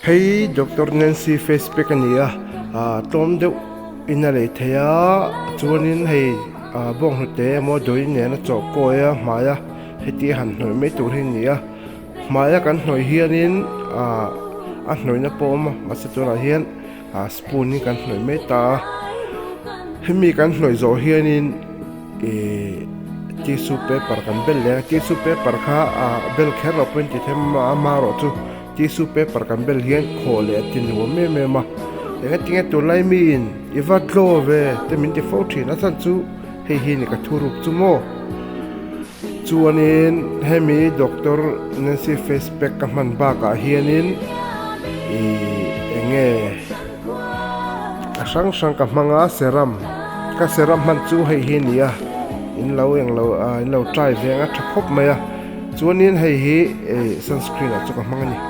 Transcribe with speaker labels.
Speaker 1: Hei Doctor Nancy face pack a ni a ah tlawm deuh in a lei thei a chuanin hei ah bawnghnute emaw dawi nen a chawh kawi a hmai a heti a han hnawih mai tur hi a ni a hmai a kan hnawih hianin ah a hnawihna pawh a awm a mahse tunah hian ah spoon in kan hnawih mai ta a hemi kan hnawih zawh hianin ihh tissue paper kan bel leh a tissue paper kha ah bel kher loh pawhin ti them a amaherawh chu tissue paper kan bel hian khawh leh a ti nuam em em a engatinge tunlai miin i va tlaw ve te min ti fo thin a chhan chu hei hi ni ka thuruk chu maw chuanin hemi doctor Nancy face pack ka hman bakah hianin ihh enge a hrang hrang ka hmang a serum ka serum hman chu hei hi a ni a in lo englo ah in lo try ve ang a tha khawp mai a chuanin hei hi ih sunscreen ah chu ka hmang a ni.